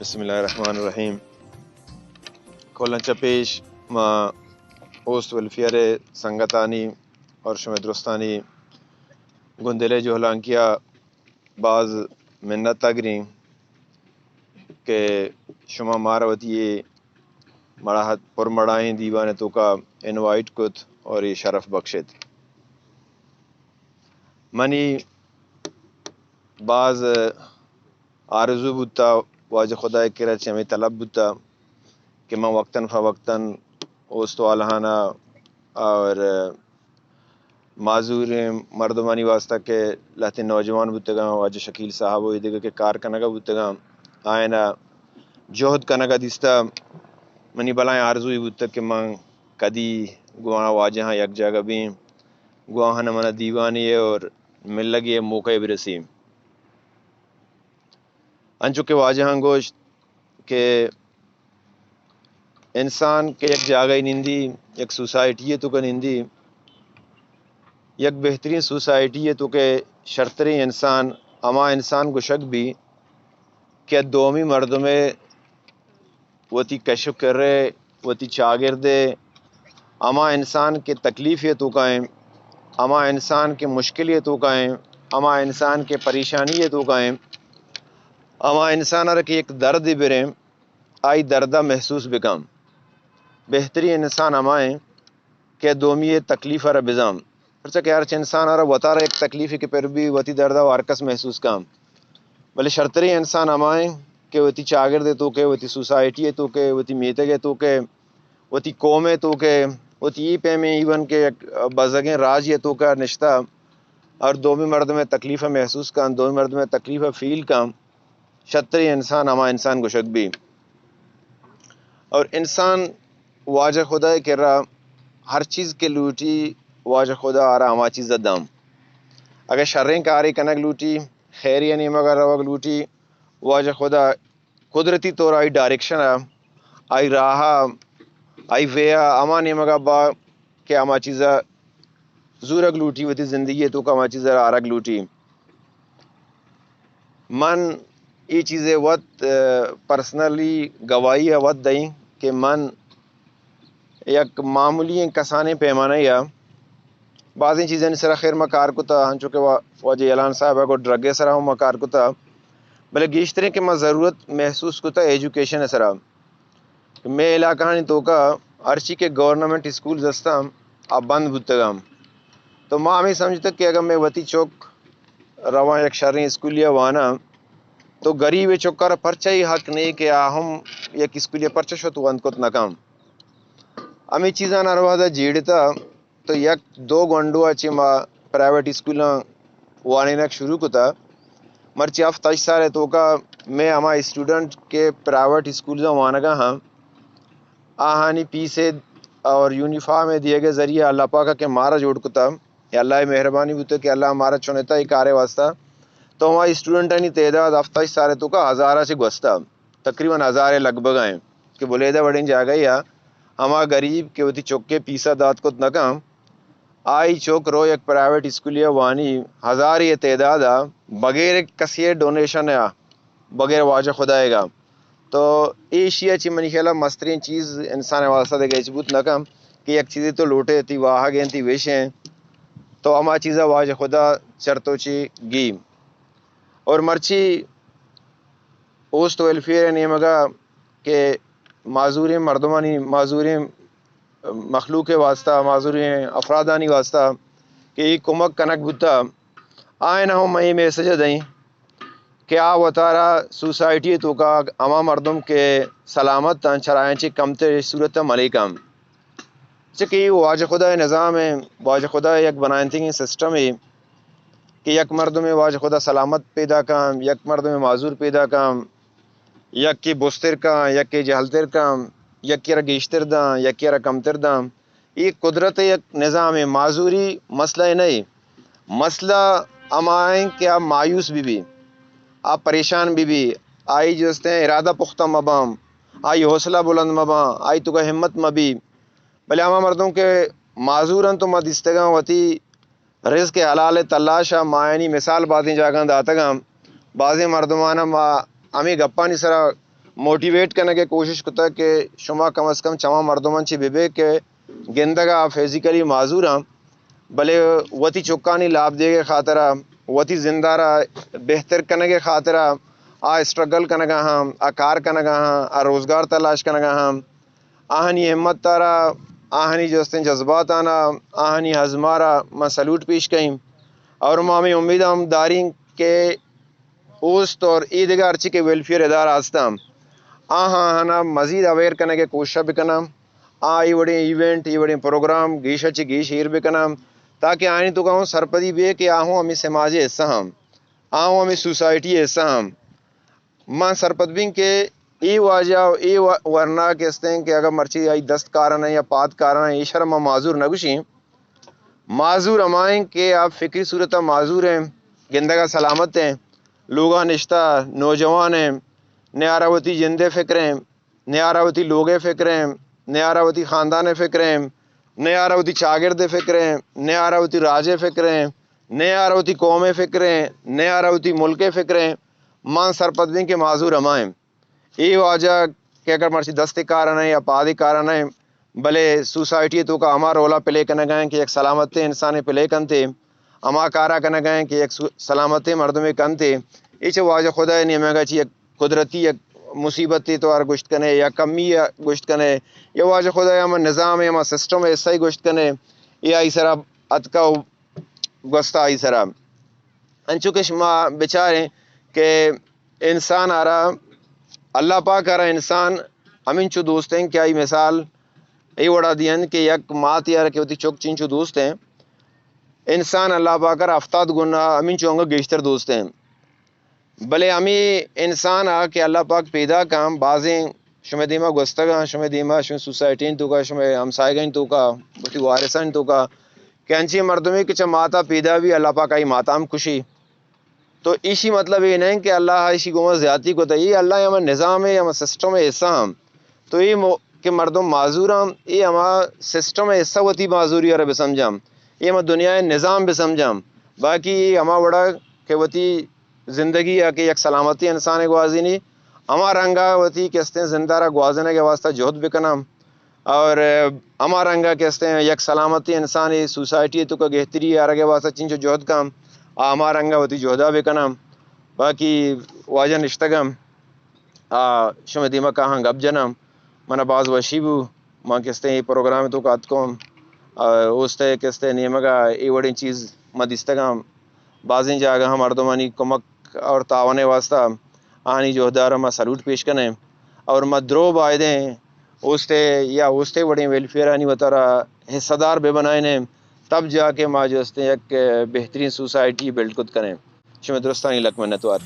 بسم اللہ الرحمن الرحیم۔ کلاں چہ پیش ما اوست ویلفیئر ءِ سنگتانی اور شمئے درستانی گوں دل ءِ جہلانکیا باز منت ءَ گریں کہ شما مارا وتی اے مڑاہت، پر مڑاہیں دیوان ءِ توکا انوائٹ کت اور اے شرف بخشت۔ منی باز آرزو بوتا، واجہ خدا ءِ کرا چہ ہمے طلب بوتا کہ من وقتاً فوقتاً اوست والہانا اور معذوریں مردمانی واسطہ کہ لہتیں نوجوان بوتگاں، واجہ شکیل صاحب و ایدگہ کہ کار کنگا بوتگاں، آیانا جہد کنگا دیستا۔ منی بلائیں آرزوئی بوتگ کہ من کدی گوں آ واجہاں یک جاگہ بیں، گوں آہانا منا دیوانے اور ملگے موقع برسیں۔ انچو کہ واجہاں گوشت کہ انسان کہ یک جاگہے نندی، یک سوسائٹی ءِ توکا نندی، یک بہترین سوسائٹی ءِ توکا شرتریں انسان ہما انسان گوشگ بی کہ دومی مردم ءِ وتی کش و کر ءِ، وتی چاگرد ءِ، ہما انسان کہ تکلیفے ءِ توکا ایں، ہما انسان کہ مشکلے ءِ توکا ایں، ہما انسان کہ پریشانی ءِ توکا ایں، ہما انسان ءَ را کہ یک دردے بریں، آئی درد ءَ محسوس بکن۔ بہترین انسان ہما ایں کہ دومی ءِ تکلیف ءَ را بزان۔ پرچا کہ ہرچ انسان ءَ را وتارا یک تکلیفے کہ پر بی، وتی درد ءَ ہر کس محسوس کن۔ بلے شرتریں انسان ہما ایں کہ وتی چاگرد ءِ توکا، وتی سوسائٹی ءِ توکا، وتی میتگ ءِ توکا، وتی قوم ءِ توکا، وتی اے پیمیں ایون کہ یک بزگیں راجے ءِ توکا نشتہ اور دومی مردم ءِ تکلیف ءَ محسوس کن، دومی مردم ءِ تکلیف ءَ فیل کن، شرتریں انسان ہما انسان گوشگ بی۔ اور انسان واجہ خدا ءِ کرا ہر چیز کہ لوٹی، واجہ خدا آرا ہما چیز ءَ داں۔ اگہ شریں کارے کنگ لوٹی، خیرے ءِ نیمگا روگ لوٹی، واجہ خدا قدرتی طور آئی ڈائریکشن ءَ، آئی راہ ءَ، آئی وے ءَ ہما نیمگا با کہ ہما چیز ءَ زورگ لوٹی، وتی زندگی ءِ توکا ہما چیز ءَ را آرگ لوٹی۔ من اے چیز ءِ وت، ءَ، پرسنلی گواہی ءَ وت دئیں کہ من یک معمولی ایں کسانیں پیمانہ ءَ بازیں چیزانی سرا خیر ما کار کتا، انچو کہ وا-، واجہ اعلان صاحب ءَ گو ڈرگ ءِ سرا ہم ما کار کتا، بلے گیشتریں کہ ما ضرورت محسوس کتا ایجوکیشن ءِ سرا۔ کہ مئے علاقہانی توکا ہرچی کہ گورنمنٹ اسکولز ہستاں، آ بند بوتگاں۔ تو ما ہمے سمجھتگ کہ اگاں مئے وتی چک رواں یک شریں اسکولے ءَ واناں، تو گریبیں چکارا پرچہ اے حق نئیں کہ آ ہم یک اسکولے ءَ پرچہ شت وانت کت نہ کن۔ ہمے چیزاں ہر وہدا جیڑتا تو یک دو گونڈو ءَ چہ ما پرائیویٹ اسکولاں وانینگ شروع کتا۔ مرچی ہفت ہشت سال ءِ توکا مئے ہما اسٹوڈنٹ کہ پرائیویٹ اسکولزاں وانگا ہاں، آہانی پیسے اور یونیفارم ءِ دیگ ءِ ذریعہ اللہ پاک ءَ کہ مارا جوڑ کتا، اے اللہ ءِ مہربانی بوتا کہ اللہ مارا چنتا اے کار ءِ واسطہ۔ تو ہما اسٹوڈنٹانی تعداد ہفت ہشت سال ءِ توکا ہزار ءَ چہ گوستا۔ تقریباً ہزار ءِ لگ بگ ءَ ایں کہ بلیدہ وڑیں جاگہے ءَ ہما گریب کہ وتی چک ءِ پیسہ دات کت نہ کن، آئی چک رو یک پرائیویٹ اسکولے ءَ وانی، ہزارے ءِ تعداد ءَ، بغیر کسی ءِ ڈونیشن ءَ، بغیر واجہ خدائیگ ءَ۔ تو ایشی ءَ چہ منی خیال ءَ مستریں چیز انسان ءِ واسطہ دگہ ہچ بوت نہ کن کہ یک چیزے تو لوٹے، تئی واہگ ایں، تئی وش ایں، تو ہما چیز ءَ واجہ خدا چر تو چہ گی۔ اور مرچی اوست ویلفیئر ءِ نیمگ ءَ کہ معذوریں مردمانی، معذوریں مخلوق ءِ واسطہ، معذوریں افرادانی واسطہ کہ اے کمک کنگ بوتا، آیاں ہم من اے میسج ءَ دئیں کہ آ وتارا سوسائٹی ءِ توکا ہما مردم کہ سلامت اَنت، چرایاں چہ کمتر صورت ءَ ملے کن۔ چہ کہ اے واجہ خدا ءِ نظام ایں، واجہ خدا ءِ یک بنائینتگیں سسٹمے کہ یک مردمے واجہ خدا سلامت پیدا کن، یک مردمے معذور پیدا کن، یکے بستر کن، یکے جہلتر کن، یکے را گیشتر داں، یکے را کمتر داں۔ اے قدرت ءِ یک نظامے۔ معذوری مسئلہ نہ ایں۔ مسئلہ ہما ایں کہ آ مایوس بہ بی، آ پریشان بہ بی، آئی جستیں ارادہ پختہ مہ باں، آئی حوصلہ بلند مہ باں، آئی توکا ہمت مہ بی۔ بلے ہما مردم کہ معذور اَنت، تو ما دیستگاں وتی رزق حلال ءِ تلاش ءَ، ما آیانی مثال بازیں جاگہاں داتگاں، بازیں مردماناں ما ہمے گپانی سرا موٹیویٹ کنگ ءِ کوشش کتگ کہ شما کم از کم چما مردماں چہ بہ بے کہ گندگ ءَ فزیکلی معذور آں، بلے وتی چکانی لاپ دیگ ءِ خاطرا، وتی زند ءَ را بہتر کنگ ءِ خاطرا آ اسٹرگل کنگ ءَ آں، آ کار کنگ ءَ آں، آ روزگار تلاش کنگ ءَ آں۔ آہانی ہمت ءَ را، آہانی جستیں جذباتاں ءَ، آہانی ہزم ءَ را من سلوٹ پیش کئیں اور ما ہمے امید ہم داریں کہ اوست اور اے دگہ ہرچی کہ ویلفیئر ادارہ ہستاں، آہاں آہانا مزید اویئر کنگ ءِ کوشش بکناں، آ اے وڑیں ایونٹ، اے وڑیں پروگرام گیش ءَ چہ گیش ایر بکناں، تاکہ آہانی توکا ہوں سرپدی بے کہ آ ہوں ہمے سماج ءِ حصہ ہم، آ ہوں ہمے سوسائٹی ءِ حصہ ہم۔ من سرپد بیں کہ اے واجہ و اے و-، ورنا کہ استیں کہ اگر مرچی آئی دست کارن یا پاد کارن، ایشرا ما معذور نہ گوشیں۔ معذور ہمائیں کہ آ فکری صورت ءَ معذور ہیں، گندگ ءَ سلامت ہیں، لوگاں نشتہ نوجوان ہیں، نیارا وتی جند ءِ فکر ہیں، نیارا وتی لوگ ءِ فکر ہیں، نیارا وتی خاندان ءِ فکر ہیں، نیارا وتی چاگرد ءِ فکر ہیں، نیارا وتی راج ءِ فکر ہیں، نیارا وتی قوم ءِ فکر ہیں، نیارا وتی ملک ءِ فکر ہیں۔ من سرپد بیں کہ معذور ہمائیں۔ اے واجہ کہ اگر مرچی دست کارن ہیں یا پاد کارن ہیں، بلے سوسائٹی ءِ توکا ہما رول ءَ پلے کنگ ءَ ہیں کہ یک سلامتیں انسانے پلے کنتے، ہما کارا کنگ ءَ ہیں کہ یک سو-، سلامتیں مردمے کنتے۔ اے چہ واجہ خدا ءِ نیمگ ءَ چہ یک قدرتی یک مصیبتے تو آر گوشت کنے یا کمی ءَ گوشت کنے یا واجہ خدا ءِ ہما نظام ءِ ہما سسٹم ءِ حصہ ءَ گوشت کنے، اے آئی سرا اتکا و گوستا آئی سرا۔ انچو کہ شما بچاریں کہ انسان ءَ را، اللہ پاک ءَ را انسان ہمینچو دوست ہیں کہ آئی مثال اے وڑا دینت کہ یک ماتے ءَ را کہ وتی چک چنچو دوست ہیں، انسان اللہ پاک ءَ را ہفتاد گنا ہمینچو انگا گیشتر دوست ہیں۔ بلے ہمے انسان ءَ کہ اللہ پاک پیدا کاں، بازیں شمئے دیما گوستگاں، شمئے دیما، شمئے سوسائٹی توکا، شمئے ہمسایگانی توکا، وتی وارثانی توکا کہ انچیں مردمے کہ چہ ماتا پیدا بی، اللہ پاک آئی ماتا ہم کشی۔ تو ایشی مطلب اے نہ کہ اللہ ایشی گوما زیادتی کتا، اے اللہ ہما نظام ہے، ہما سسٹم ہے، حصہ ہم۔ تو اے مو-، کہ مردم معذور ہم، اے ہما سسٹم ہے، حصہ وتی معذوری ءَ را بسمجھم، اے ہما دنیا نظام بسمجھم۔ باقی اے ہما وڑا کہ وتی زندگی ءَ کہ یک سلامتیں انسانے گوازینی، ہما رنگا وتی کہ استیں زند ءَ را گوازینگ ءِ واسطہ جہد بکناں اور ہما رنگا کہ استیں یک سلامتیں انسانے سوسائٹی ءِ توکا گہتری آرگ ءِ واسطہ چنچو جہد کاں، آ ہما رنگا وتی جہدا بکناں۔ باقی واجہ نشتگاں، آ شمئے دیما کاہاں گپ جناں۔ منا باز وشی بو، من کہ استیں اے پروگرام ءِ توکا اتکوں، آ اوست ءِ کہ استیں نیمگا اے وڑیں چیز ما دیستگاں۔ بازیں جاگہاں مردمانی کمک اور تعاون ءِ واسطہ آہانی جہد ءَ را ما سلوٹ پیش کنیں اور ما درو بایدیں اوست ءِ یا اوست ءِ وڑیں ویلفیئرانی وتارا حصہ دار بہ بنائینیں، تب جا کہ ما جو استیں یک بہترین سوسائٹی بلڈ کت کنیں۔ شمئے درستانی لک منتوار۔